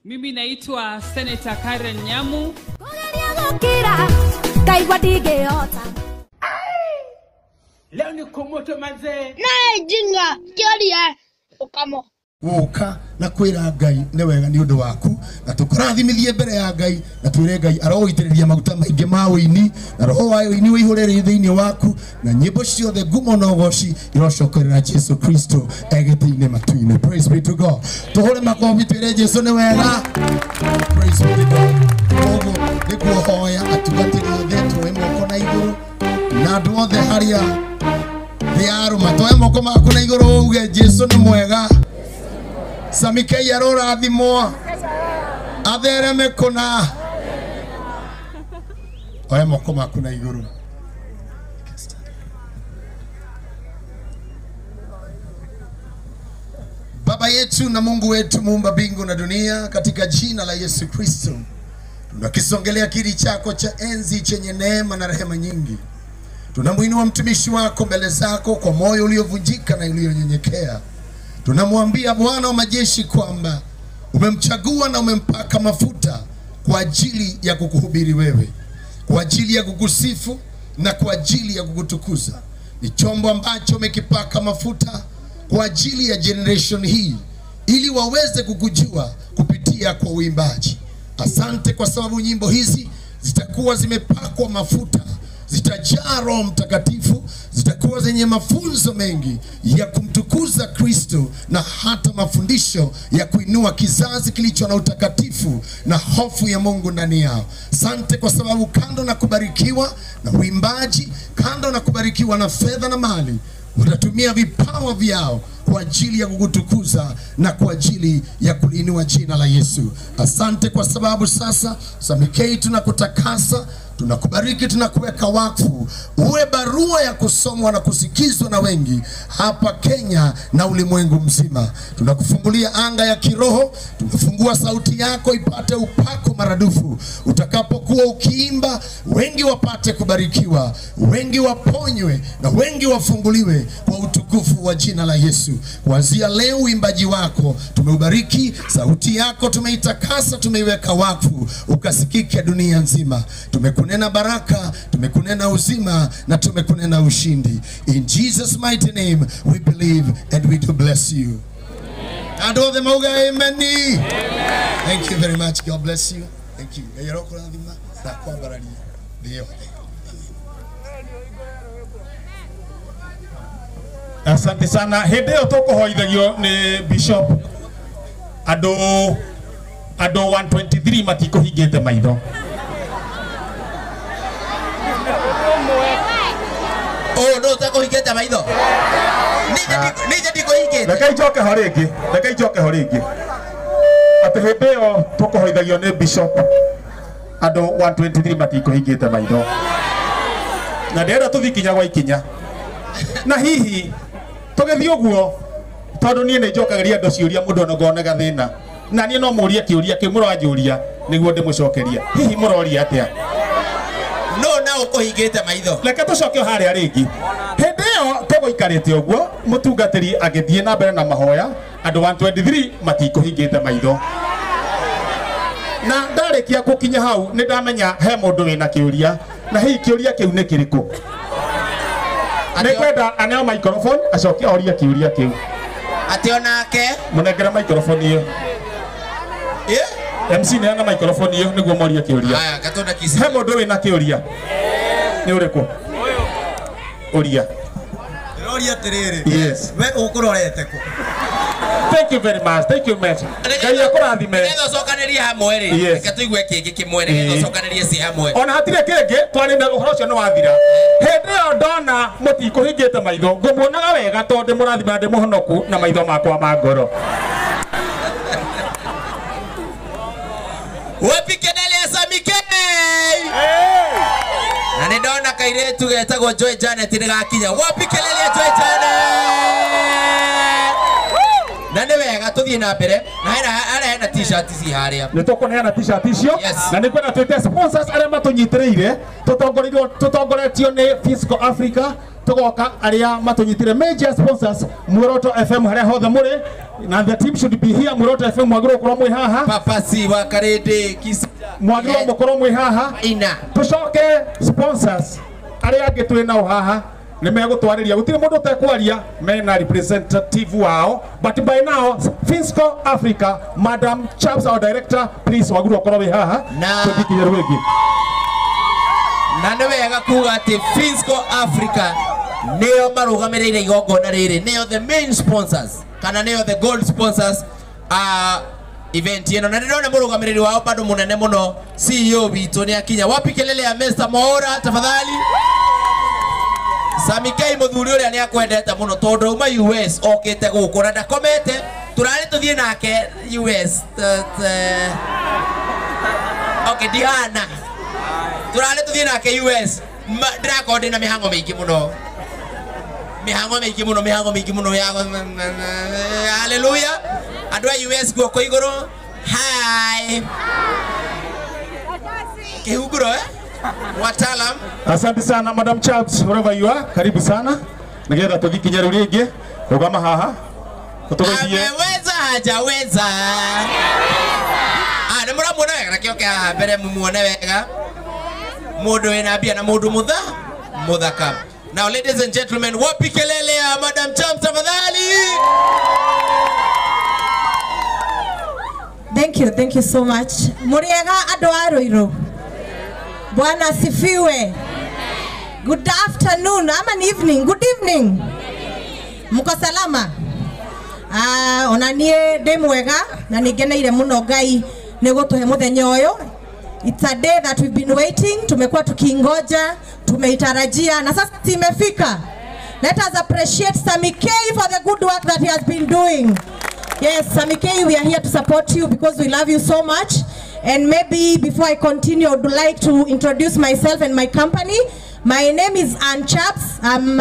Mimi naitwa Senator Karen Nyamu. Leo ni kumoto manze. Nae jinga kioria ukamo. Woka na kwira Ngai ni wega ni undu waku na tukurathimithie mbere ya Ngai na twire Ngai aroitiriria maguta maingi ma uini na roho wa uini uihurire thiini waku na nyimbo ciothe ngumo na ugoci irocokerera Jesu Kristo egete-ini matu-ini. Praise be to God. Tuhure makofi twire Jesu ni wega. Praise be to God. Koguo nikuhoya atungatĩri othe tuoe moko na igũrũ na andũ othe harĩa thĩ arũma tuoe moko maku na igũrũ uge Jesu ni mwega. Sammy K arorathimwo athereme kuna oya moko maku na iguru. Baba yetu na Mungu wetu muumba mbingu na dunia, katika jina la Yesu Kristo tunakisongelea kiti chako cha enzi chenye neema na rehema nyingi. Tunamuinua mtumishi wako mbele zako kwa moyo uliovunjika na ulionyenyekea. Tunamwambia Bwana wa majeshi kwamba umemchagua na umempaka mafuta kwa ajili ya kukuhubiri wewe, kwa ajili ya kukusifu na kwa ajili ya kukutukuza. Ni chombo ambacho umekipaka mafuta kwa ajili ya generation hii ili waweze kukujua kupitia kwa uimbaji. Asante kwa sababu nyimbo hizi zitakuwa zimepakwa mafuta, zitajaa Roho Mtakatifu, zitakuwa zenye mafunzo mengi ya kumtukuza Kristo na hata mafundisho ya kuinua kizazi kilicho na utakatifu na hofu ya Mungu ndani yao. Asante kwa sababu kando na kubarikiwa na uimbaji, kando na kubarikiwa na fedha na mali, watatumia vipawa vyao kwa ajili ya kukutukuza na kwa ajili ya kuliinua jina la Yesu. Asante kwa sababu sasa Sammy K tunakutakasa, tunakubariki, tunakuweka wakfu, uwe barua ya kusomwa na kusikizwa na wengi hapa Kenya na ulimwengu mzima. Tunakufungulia anga ya kiroho, tunafungua sauti yako ipate upako maradufu. Utakapokuwa ukiimba, wengi wapate kubarikiwa, wengi waponywe na wengi wafunguliwe kwa utukufu wa jina la Yesu. Kuanzia leo uimbaji wako tumeubariki, sauti yako tumeitakasa, tumeiweka wakfu, ukasikike dunia nzima. Tumekunena baraka, tumekunena uzima na tumekunena ushindi. In Jesus mighty name we believe and we do bless you. And all the mauga amen. Thank you very much. God bless you. Thank you. Asante sana. Hĩndĩ ĩyo tũkũhoithagio nĩ Bishop andũ 123 matikũhingĩte maitho. Oh no, ũtakũhingĩte maitho. Nije ndikũhingĩte. Reke icoke ho rĩngĩ. Reke icoke ho rĩngĩ. Atĩ hĩndĩ ĩyo tũkũhoithagio nĩ Bishop andũ 123 matikũhingĩte maitho. Na ndĩrenda tũthiĩ kinya gwa ikinya. Na hihi tũgĩthiĩ ũguo tondũ niĩ nĩ njokagĩria andũ ciũria mũndũ ona ngonega thĩna. Na niĩ no mũrie kĩũria kĩu mũranjũria nĩguo ndĩmũcokeria. Hihi mũroria atĩa? No na ũkũhingĩte maitho. Reke tũcoke o harĩa rĩngĩ. Hĩndĩ ĩyo tũgũikarĩte ũguo mũtungatĩri agĩthiĩ na mbere na mahoya andũ 123 matikũhingĩte maitho. Na ndarĩkia gũkinya hau nĩ ndamenya he mũndũ wĩna kĩũria na hihi kĩũria kĩu nĩ kĩrĩkũ. Nĩngwenda aneo microphone acoke orie kĩũria kĩu. Atĩ onake mũnengere microphone ĩyo. MC neana microphone ĩyo nĩguo morie kĩũria. Haya gatunda kisi. He mũndũ wĩna kĩũria. Nĩ ũrĩkũ? Ũria. Ndĩroria atĩrĩrĩ. Yes. We ũkũrorete kũ? Thank you very much. Thank you much. Ngai akũrathime. Nĩgetha ũcokanĩrie hamwe rĩ. Reke tũigue kĩngĩ kĩmwe nĩgetha ũcokanĩrie ci hamwe. Ona hatirĩ kĩngĩ twarĩ na ũhoro ũcio nĩ wathira. Hĩndĩ ĩyo ndona mũtikũhingĩte maitho ngũmuonaga wega tondũ ndĩmũrathime na ndĩmũhonoku na maitho makwa ma ngoro. Wapi kelele ya Sammy K? Na nĩ ndona kairĩtu getagwo Joy Janet nĩ gakinya. Wapi kelele ya Joy Janet? Na nĩ wega tũthiĩ na mbere na hena hena t-shirt ici harĩa. Nĩ tũkũneana t-shirt icio na nĩ kwenda twĩte sponsors arĩa matũnyitĩrĩire tũtongoretio nĩ Fiscal Africa Tugoka aria matunyitire major sponsors Muoroto FM haria hothe muri na the team should be here. Muoroto FM mwagirwo gukorwo mwi haha. Papasi wa Karindi Kisi mwagirwo gukorwo mwi haha. Tucoke sponsors aria angi twi nao haha ni megutwariria gutire mundu utekwaria mena representative wao, but by now Finsco Africa Madam Chaps our director please wagirwo gukorwo wi haha tuthikirie rwingi. Na nĩ wega kuga atĩ Finsco Africa nĩo marũgamĩrĩire igongona rĩrĩ, nĩo the main sponsors kana nĩo the gold sponsors event ĩno. Na nĩndĩrona mũrũgamĩrĩri wao bado mũnene mũno CEO witũ nĩ akinya. Wapi kelele ya Mr. Moora tafadhali. Sammy K mũthuri ũrĩa nĩ akwendete mũno tondũ auma US okĩte gũkũ na ndakomete, tũrarĩ tũthiĩ nake US. Okay, ndihana turare tuthie nake US. Ndirakorwo ndina mihango mingi muno, mihango mingi muno, mihango mingi muno ya haleluya. Andu a US guoko iguru. Hi kihuguro wataalam. Asante sana Madam Chaps wherever you are, karibu sana nigetha tuthikinye riu ringi. Rugama haha tutugeithie. Ameweza hajaweza? Ah, ni muramuona wega na kioke haha mbere mumuone wega mundu wina mbia na mundu muthaka. Now ladies and gentlemen, wapi kelele ya Madam Champ tafadhali. Thank you, thank you so much. Muriega andu a Ruiru. Bwana asifiwe. Good afternoon, ama ni evening. Good evening. Mko salama? Ona nie ndi mwega na ningeneire muno Ngai ni gutuhe muthenya uyu. It's a day that we've been waiting. Tumekuwa tukingoja, tumeitarajia na sasa imefika. Let us appreciate Sammy K for the good work that he has been doing. Yes, Sammy K, we are here to support you because we love you so much. And maybe before I continue, I would like to introduce myself and my company. My name is Ann Chaps. I'm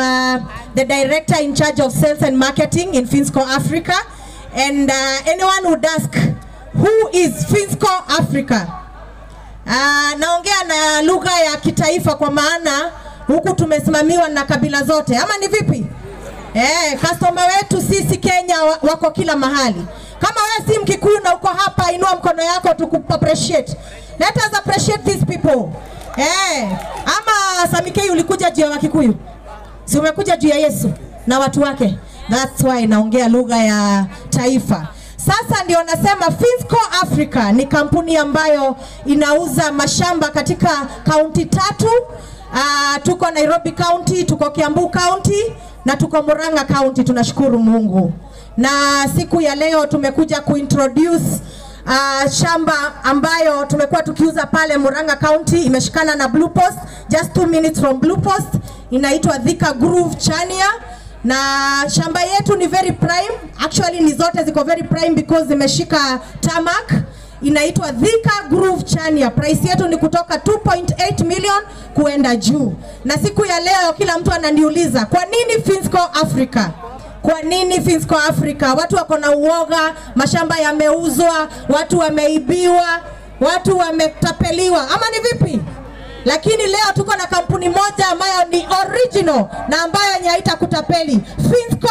the director in charge of sales and marketing in Finsco Africa. And anyone would ask, who is Finsco Africa? Naongea na lugha ya kitaifa kwa maana huku tumesimamiwa na kabila zote. Ama ni vipi? Customer wetu sisi Kenya wako kila mahali. Kama wewe si Mkikuyu na uko hapa, inua mkono yako tuku appreciate. Let us appreciate these people. Ama Sammy K ulikuja juu ya Wakikuyu? Si umekuja juu ya Yesu na watu wake? That's why naongea lugha ya taifa. Sasa ndio nasema Finsco Africa ni kampuni ambayo inauza mashamba katika kaunti 3. Tuko Nairobi County, tuko Kiambu County na tuko Murang'a County. Tunashukuru Mungu. Na siku ya leo tumekuja kuintroduce shamba ambayo tumekuwa tukiuza pale Murang'a County, imeshikana na Blue Post, just 2 minutes from Blue Post, inaitwa Thika Groove Chania. Na shamba yetu ni very prime, actually ni zote ziko very prime because zimeshika tarmac. Inaitwa Thika Groove Chania. Price yetu ni kutoka 2.8 million kuenda juu. Na siku ya leo kila mtu ananiuliza, kwa nini Finsco Africa? Kwa nini Finsco Africa? Watu wako na uoga, mashamba yameuzwa, watu wameibiwa, watu wametapeliwa. Ama ni vipi? Lakini leo tuko na kampuni moja ambayo ni original na ambayo haitakutapeli, Finsco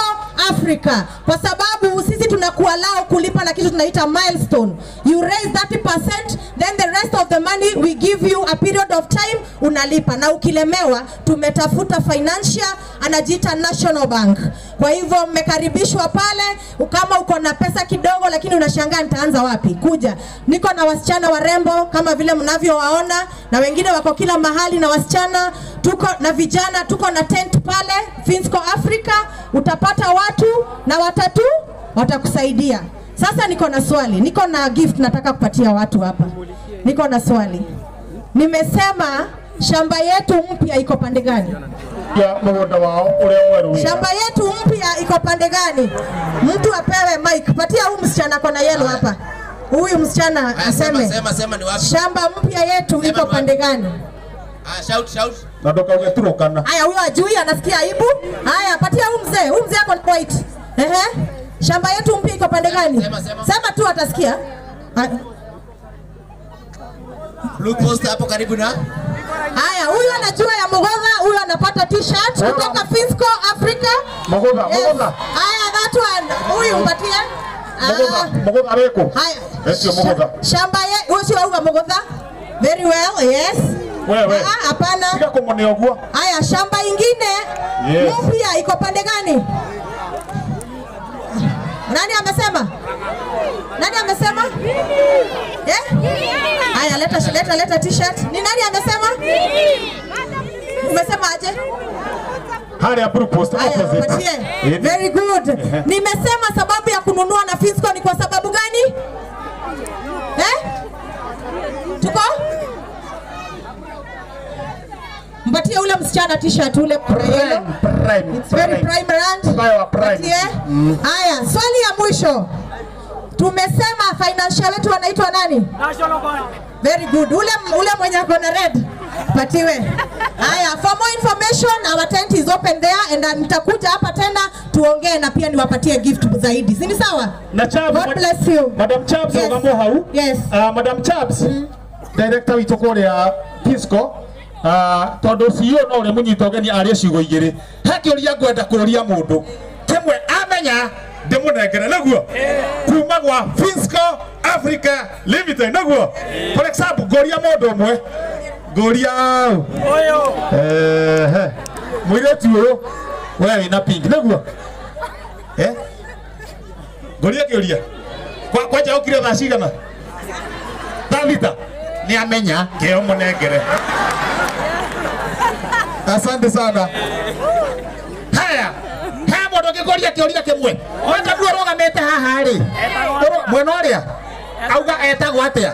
Africa. Kwa sababu sisi tunakuallow kulipa na kitu tunaita milestone. You raise 30%, then the rest of the money we give you a period of time unalipa. Na ukilemewa tumetafuta financial, anajiita National Bank. Kwa hivyo mmekaribishwa pale. Kama uko na pesa kidogo lakini unashangaa nitaanza wapi, kuja. Niko na wasichana warembo kama vile mnavyowaona, na wengine wako kila mahali na wasichana, tuko na vijana, tuko na tent pale Finsco Africa. Utapata watu na watatu watakusaidia. Sasa niko na swali, niko na gift nataka kupatia watu hapa. Niko na swali. Nimesema shamba yetu mpya iko pande gani? Shamba yetu mpya iko pande gani? Mtu apewe mic. Patia huyu msichana kona yellow hapa. Huyu msichana aseme. Sema ni wapi? Shamba mpya yetu iko pande gani? Shout shout. Na ndoka ugeturukana. Haya, huyo ajui anasikia aibu. Haya, patia huyu mzee. Huyu mzee ako white. Ehe. Shamba yetu mpya iko pande gani? Sema tu atasikia. Blue Post hapo karibu na Haya, huyu anajua ya Mugotha, huyu anapata t-shirt kutoka Finsco Africa. Mugotha, Mugotha. Haya, that one. Huyu mpatie. Mugotha, Mugotha reko. Haya. Etio Mugotha. Shamba ye, ucio auga Mugotha. Very well, yes. Wewe. Hapana. Tiga kumone uguo. Haya, shamba ingine. Yes. Mpya iko pande gani? Nani amesema? Nani amesema? Eh? Haya, leta t-shirt. Ni nani amesema? Umesema aje? Hali ya blue post opposite. Very good. Nimesema sababu ya kununua na Finsco ni kwa sababu gani? Eh? Tuko? Mpatie ule msichana t-shirt ule prime. It's very prime brand. Prime. Haya, swali ya mwisho. Tumesema financial wetu wanaitwa nani? National Bank. Very good. Ule mwenye ako na red patiwe. Haya, for more information our tent is open there and nitakuja hapa tena tuongee na pia niwapatie gift zaidi. Si ni sawa? Na Chabs, God bless you. Madam Chabs, yes. Ugambo hau. Yes. Madam Chabs, director witũ kũrĩa Finsco. Tondu CEO no ũrĩa mũnyita ũgeni arie ciugo igĩrĩ. He kĩũria ngwenda kũũria mũndũ kĩmwe amenya ndĩmũnengere nĩguo kuma gwa Finsco Africa Limited nĩguo. For example, ngũria mũndũ ũmwe ngũria ũyũ mũirĩtu ũyũ we wĩna pink nĩguo ngũria kĩũria kwanja ũkire thaa cigana thaa thita nĩ amenya kĩo mũnengere. Asante sana. Haya, haya mũndũ ũngĩkũria kĩũria kĩmwe. Wenda guo ũrũgamĩte haha rĩ. Mwena ũrĩa auga etagwo atĩa?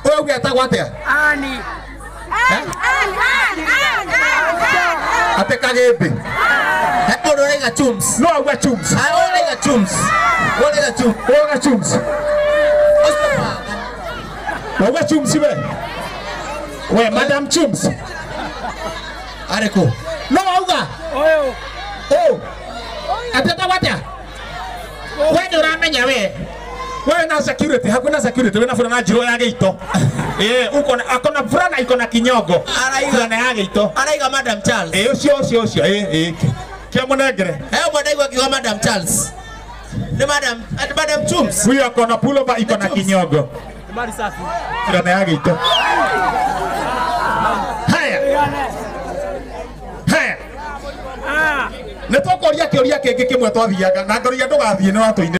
Ũyũ auga etagwo atĩa? Ani. Ate kagĩmbĩ. He mũndũ ũraiga Chums. No auga Chums. Ũraiga Chums. Ũraiga Chums. Ũraiga Chums. Auga Chums we. We Madam Chums. Areko. No auga. Oyo. Oh. Ateta watia. We ndio uramenya we. Wewe na security, hakuna security, wewe na fulana njiro ya gĩito. Uko na akona fulana iko na kinyongo. Fulana ya gĩito. Araiga Madam Charles. Ucio ucio. Kia munengere. Mwana igwa kiwa Madam Charles. Ni Madam Chums. Huyu akona pullover iko na kinyongo. Mali safi. Fulana ya gĩito. Haya. Haya. Nĩ tũkũria kĩũria kĩngĩ kĩmwe twathiaga na ngorĩa ndũgathiĩ nĩ watũinĩra.